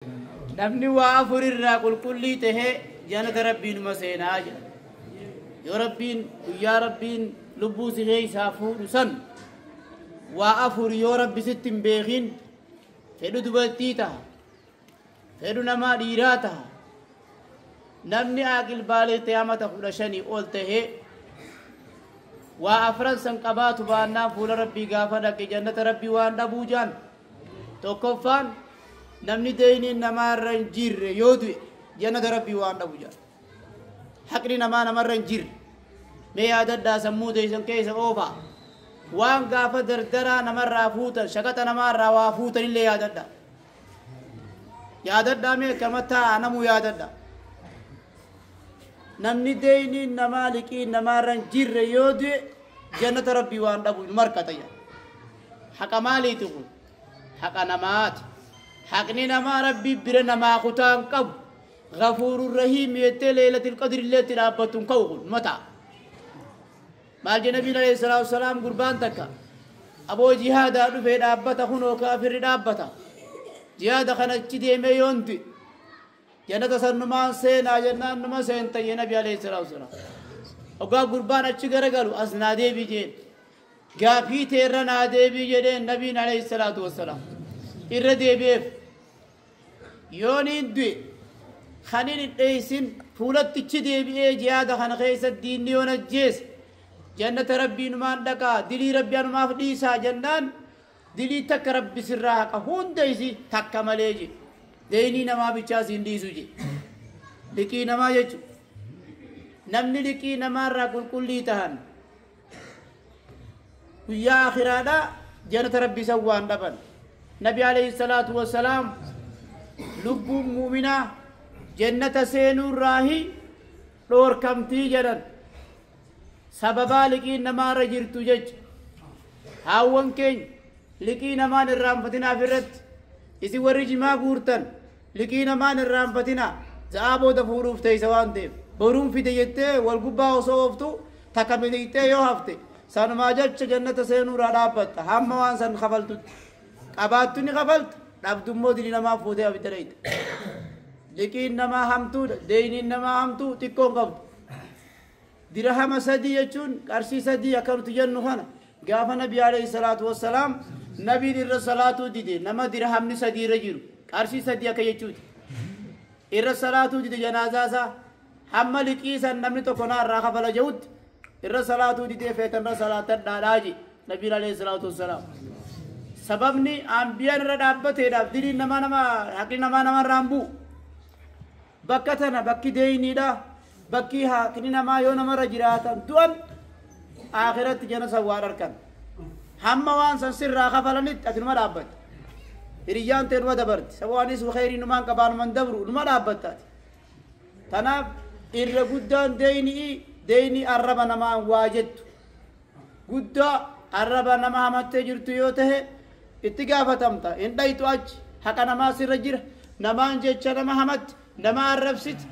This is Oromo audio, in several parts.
Namni waa afur irraa qulqullii tahee jannata Rabbiin numa seenaa jedha. Yoo Rabbiin guyyaa Rabbiin lubbuu si keessaa fuudhu san waa afur yoo Rabbi sitti hin beekin, fedhu dubartii taha, fedhu namaa dhiiraa taha, namni aaqil baalee ta'e amata 15 ol tahee waa afran san qabaatu baannaan fuula Rabbii gaafa dhaqe jannata Rabbii waan dhabuu jaan. Tokkoffaan, namni deeyniin namaa irra hin jirre yoo du'e jannata Rabbii waan dhabu jaan. Haqni namaa namarra hin jirre. Mee yaadadhaa, sammuu teessan keessa oofaa. Waan gaafa dardaraa namarraa fuutan, shaqaxa namaarraa waa fuutan illee yaadadhaa. Yaadadhaa, mee akkama taa'a namuu yaadadhaa. Namni deeyniin namaa, liqiin namaarra hin jirre yoo du'e jannata Rabbii waan dhabu nu markata jedha. Haqa maaliiti kun? Haqa namaati. Haqni namaa Rabbii bira namaa kutaa hin qabu. Ghafuurur Rahiim jettee Leelatil Qadri illee itti dhaabbattu hin ka'u, kun numa ta'a. Maal jedhe Nabiin alayhi salaatu wasalaam? Gurbaan takka aboo jihaadaa dhufee dhaabbata, kunoo kaafirri dhaabbata. Jihaada kana achi deemee yoon du'e jannata san numaan seenaa jennaan, numa seenta jee Nabi alayhi salaatu wasalaam. Hoggaa gurbaan achi garagalu, as naa deebii jeen. Gaafii teerra naa deebii jedheen Nabiin alayhi salaatu wasalaam. Irra deebi'eef, yooniin du'e kanin hin dheeysin fuulattichi deebi'ee jihaada kana keessa diinni yoon ajjeese jannata Rabbii numaan dhaqaa, dilii Rabbi anumaaf dhiisaa jennaan, dilii takka Rabbi sirraa haqa hunda isi takka malee je. Deynii namaa bichaa siin dhiisu je. Liqii namaa jechu. Namni liqii namaarraa qulqullii tahan guyyaa akhiraadhaa jannata Rabbii san waan dhaban. Nabi alayhi salaatu wassalaam lubbuun muuminaa jannata seenuurraahi dhoorkamtii jedhan, sababaa liqiin namaarra jirtu jecha. Haawwan keenya liqii namaan irraanfatinaaf irratti isin warri jimaa guurtan liqii namaan irraanfatinaa. Za'aa booda fuudhuuf teessa waan ta'eef, boruun fide jettee wal gubbaa osoo ooftu takka miliqxee yoo hafte, sanumaa jecha jannata seenuurraa dhaabbatta. Hamma waan san kafaltutti qabaattu ni kafalta, dhabdummoo dilii namaa fuutee abidda dheeyta. Liqiin namaa hamtuudha, deeyniin namaa hamtuu xiqqoon qabdu. Dirhama 3 jechuun qarshii 3 akka nuti jennu kana. Gaafa Nabi alayhi salaatu wassalaam nabiin irra salaatuu dide, nama dirhamni 3 irra jiru, qarshii 3 akka jechuuti, irra salaatuu dide janaazaa isaa. Hamma liqii san namni tokko naa irraa kafala jehutti irra salaatuu didee, feetan irra salaatadhaadhaa je Nabiin alayhi salaatu wassalaam. Sababni ambiyaan irra dhaabbateedhaaf diliin namaa nama haqni namaa namarraa hin bu'u. Bakka tana bakki deeyniidha, bakki haqni namaa yoo namarra jiraatan du'an akhiratti jana san waan arkan. Hamma waan san sirraa kafalanitti ati numa dhaabbatta. Hiriyyaan tee numa dabarti, sabawaanis kheyrii numaan qabaanuman dabru numa dhaabbatta ati. Tanaaf irra guddaan deeynii deeynii arraba namaan waa jettu guddaa. Arraba nama hamattee jirtu yoo tahe itti gaafatamta, hin dhayxu achi. Haqa namaa sirra jira. Namaan jecha nama hamatti, nama arrabsiti,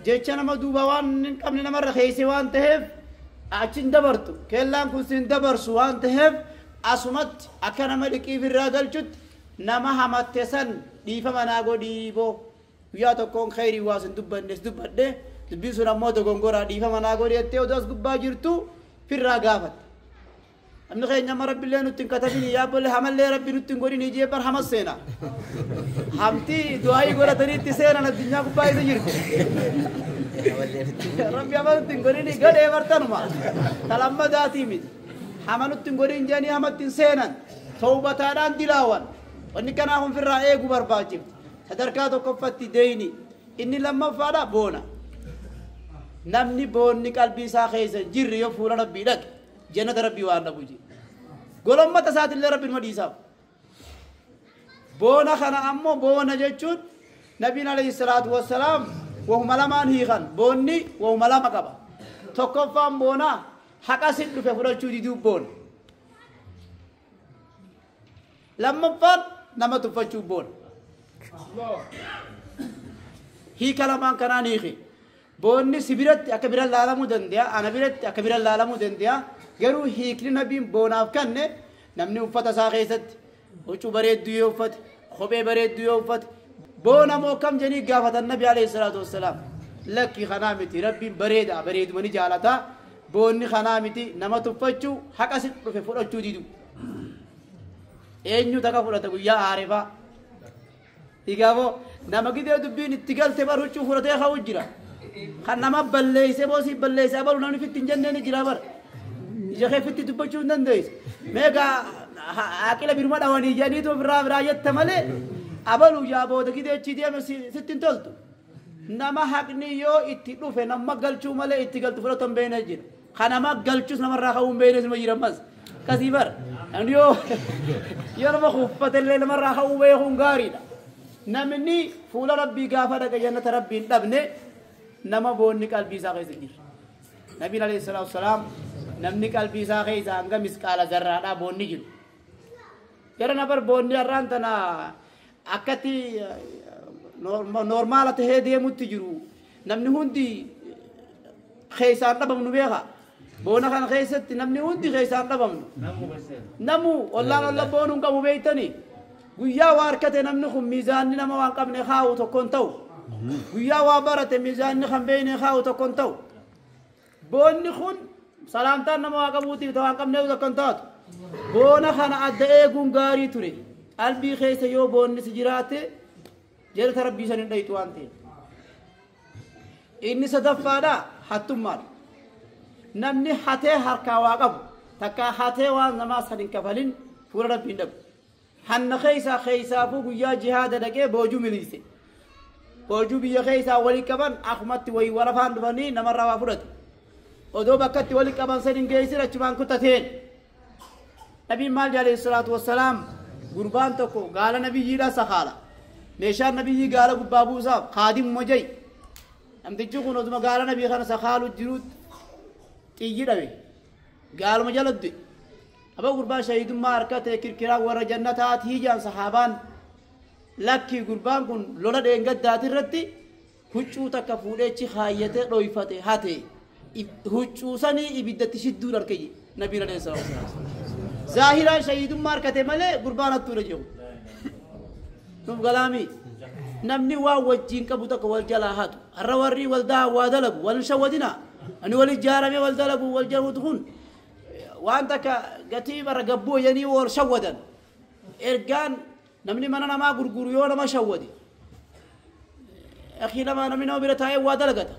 jecha nama duuba waan hin qabne namarra keeyse waan taheef achi hin dabartu. Kellaan kun sin dabarsu waan taheef, asumatti akka nama liqiif irraa galchutti nama hamatte san dhiifama naa godhii boo, guyyaa tokkoon kheyrii waa sin dubbannes dubbadhe, dubbiin sun ammoo dogongoraa, dhiifama naa godhi jettee odoo as gubbaa jirtu firraa gaafatta. Namni keenya amma Rabbillee nutti hin katabini yaabbolee, hamallee Rabbi nutti hin godhini jee bar hamas seena. Hamtii du'aayii godhatanii itti seenan addunyaa gubbaa isa jirti. Rabbi hama nutti hin godhini gadhee bartanuma. Talammadaatii miti. Hama nutti hin godhin jedhanii hamatti hin seenan. Tawbataadhaan dilaawan. Wanni kanaa kun firraa eeguu barbaachifti. Sadarkaa tokkoffatti deeyni. Inni lammaffaadha boona. Namni boonni qalbii isaa keessa hin jirre yoo fuula Rabbii dhaqe jannata Rabbii waan dhabu jee. Golommata isaatillee Rabbi numa dhiisaaf. Boona kana ammoo, boona jechuun Nabiin alayhi salaatu wassalaam wahuma lamaan hiikan. Boonni wahuma lama qaba. Tokkoffaan boonaa haqa sin dhufe fudhachuu diduu boona. Lammaffaan nama tuffachuu boona. Hiika lamaan kanaan hiiki. Boonni si biratti akka bira laalamuu danda'a, ana biratti akka bira laalamuu danda'a. Garuu hiikni Nabiin boonaaf kanne, namni uffata isaa keessatti huccuu bareedduu yoo uffate, kophee bareedduu yoo uffate, Boona moo kam jedhanii gaafatan Nabi alayhi salaatu wassalaam. Lakki kanaa miti Rabbiin bareeda bareeduma ni jaalata. Boonni kanaa miti nama tuffachuu haqa si dhufe fudhachuu didu. Eenyu takka fudhata guyyaa aarefaa. Igaafoo nama gidee dubbiin itti galte bar huccuu fudhatee ka'u jira. Kan nama balleessee boosii balleessee abalu namni fitti hin jennee ni jira bar. Ija kee fitti dubbachuu hin dandeessu. Meegaa aqila biruma dhawanii jedhaniitu biraa biraa jette malee abalu yaa booda gidee achi deeme sitti hin toltu. Nama haqni yoo itti dhufe nama galchuu malee itti galtu fudhatu hin beekne jira. Kan nama galchus namarraa ka'uu hin beekne suma jira ammas. Kasii bar. Namni yoo nama kuffatellee namarraa ka'uu beekuun gaariidha. Namni fuula Rabbii gaafa dhaqe jannata Rabbii hin dhabne nama boonni qalbii isaa keessa hin jirre. Nabiin alayhi salaatu wassalaam namni qalbii isaa keessa hanga misqaala zarraadhaa boonni jiru. Gara nabar boonni har'aan tana akkatti noormaala tahee deemutti jiru. Namni hundi keessaan dhabamnu beeka. Boona kana keessatti namni hundi keessaan dhabamnu. Namu ollaan olla boonu hin qabu beektanii. Guyyaa waa harkate namni kun miizaanni nama waan qabne kaa'u tokko hin ta'u. Guyyaa waa barate miizaanni kan beekne kaa'u tokko hin ta'u. Boonni kun salaamtaan nama waa qabuutiif waan qabneef tokko hin taatu. Boona kana adda eeguun gaarii ture. Qalbii keessa yoo boonni si jiraate jannata Rabbii san hin dhayitu waan ta'eef. Inni sadaffaadha hattummaadha. Namni hatee harkaa waa qabu takka hatee waan namaa san hin kafalin fuula Rabbii hin dhabu. Hanna keessaa keessaafuu guyyaa jihaada dhaqee boojuu miliise. Boojuu biyya keessaa walii qaban akkumatti wayii warafaan dhufanii namarraa waa fudhate. Odoo bakkatti walii qaban san hin geessin achumaan kutateen. Nabiin maal jedhe alayhi salaatu wassalaam gurbaan tokko gaala nabiyyiidha sakaala. Meeshaan nabiyyii gaala gubbaa buusaaf kaadimuma ja'i. Namtichi kun osuma gaala nabii kana sakaalu jiruutti xiyyi dhabe. Gaaluma jala du'e. Aba gurbaan shahiidummaa harkate kirkiraa warra jannataatii jaan sahaabaan lakkii gurbaan kun lola dheengaddaati irratti huccuu takka fuudheechi kaayyatee dhoyfate hate. Huccuu sanii ibiddatti shidduun harke nabiin alayhi salaatu wassalaam. Zaahiraan shahiidummaa harkate malee gurbaan hattuudha jedhu. Nuuf galaamii. Namni waan wajjiin qabu tokko wal jalaa hatu. Har'a warri waldaa waa dalagu wal shawwadina. Ani wal ijaaramee wal dalagu wal jaluutu kun waan takka gatii bara gabboo jedhanii wal shawwadan. Ergaan namni mana namaa gurguru yoo nama shawwade. Akii nama namni nama bira taa'ee waa dalagata.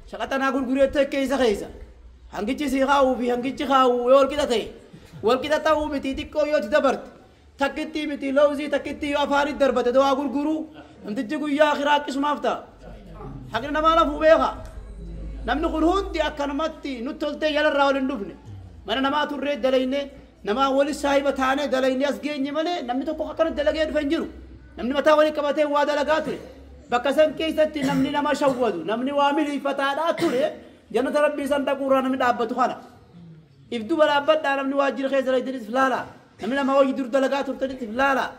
Shaqaxa naa gurguree keessa keessa. Hangichi si kaa'uu fi hangichi kaa'uu yoo wal qixa ta'e. Wal qixa ta'uu miti xiqqoo yoo itti dabarte. Takkitti miti lawzii takkitti yoo afaanitti darbate waa gurguruu namtichi guyyaa akhiraa akkasumaaf ta'a. Haqni namaa lafuu beeka. Namni kun hundi akkanumatti nutti toltee jalarraa wal hin dhufne. Mana namaa turree dalayne namaa wali saahiba taanee dalayne as geenye malee namni tokko akkanatti dalagee dhufe hin jiru. Namni mataa walii qabatee waa dalagaa ture. Bakka san keessatti namni nama shawwadu namni waa miliifataadhaa ture jannata Rabbii san dhaquurraa namni dhaabbatu kana. If duba dhaabbadhaa namni waajjira keessa dalaydaniif laala. Namni nama hojii dur dalagaa turtaniif laala.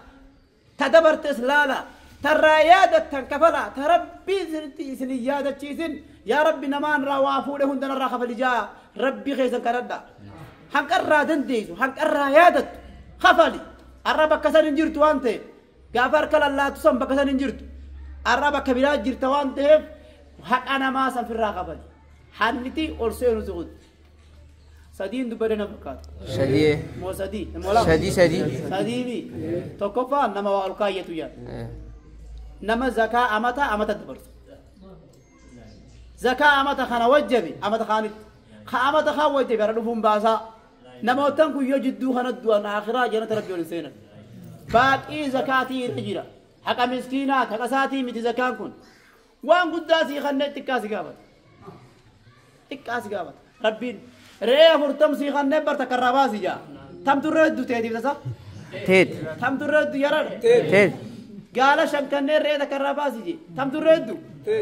Ta dabartes laala. Tarraa yaadattan kafala. Ta Rabbii isin yaadachiisin. Yaa Rabbi namaan irraa waa fuudhe hundanarraa kafali jaa. Rabbii keessan kadhadha. Hanqarraa dandeessu hanqarraa yaadattu kafali. Har'a bakka san hin jirtu waan ta'eef. Gaafa harka lallaatu san bakka san hin jirtu. Har'a bakka biraa jirta waan ta'eef haqa namaa san firraa kafali. Hanniti ol seenu siquuti. Sadiin dubbate na fakkaata. Sadii. Moo sadii? Moo lama? Sadii sadii. Sadii mi? Tokkoffaan nama waa ol kaayyatu yaada. Nama zakaa amata amata dabarsu. Zakaa amata kana wajjabe amata kaanitti. Ka amata kaan wajjabe har'a dhufuun baasaa. Namootaan kun yoo jidduu kana du'an akhiraa jannata Rabbii ol seenan. Baaqii zakaatii irra jira. Haqa miskiinaa haqa isaatii miti zakaan kun. Waan guddaa sii kanneen xiqqaa si gaafata. Xiqqaa si gaafata. Rabbiin re'ee 40 sii kanneen barta karraa baasi jaa. Tamtu irra hedduu teetiif tasa. Teet. Tamtu irra hedduu yaradha. Teet. Gaala 5 kanneen re'ee takka irraa baasi jee. Tamtu irra hedduu.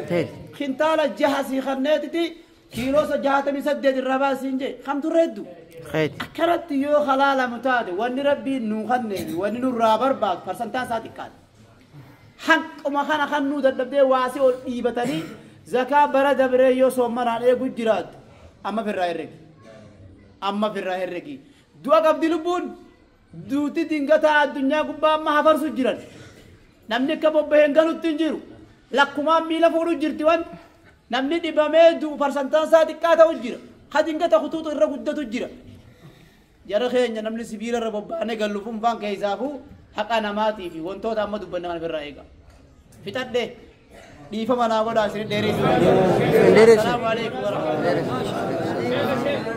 Teet. Kintaala 6 sii kanneetiti kiiloo 68 irraa baasi jee. Kamtu irra hedduu. Teet. Akkanatti yoo halaalamu taate wanni Rabbiin nuu kanneen wanni nurraa barbaadu parsantaan isaa xiqqaadha. Hanquma kana kan nuu dadhabdee waasii ol dhiibatanii zakaa bara dabree yoo soommanaan eeguu jiraattu amma firraa herregi. Amma firraa herregi. Du'a qabdi lubbuun duuti dingataa addunyaa gubbaa amma hafarsu jiran. Namni akka bobbaheen galutti hin jiru. Lakkumaan miila fuudhu jirti waan namni dhibamee du'u parsantaan isaa xiqqaa ta'u jira. Hadingata kutuutu irra guddatu jira. Jara keenya namni sibiila irra bobba'anii gallu funfaan keessaafuu haqa namaatii fi wantoota amma dubbanne kana ofirraa eega. Fixadhee dhiifama naa godhaa isin dheeressu. Dheeressu. Assalaamu alaikum warahmatullahi.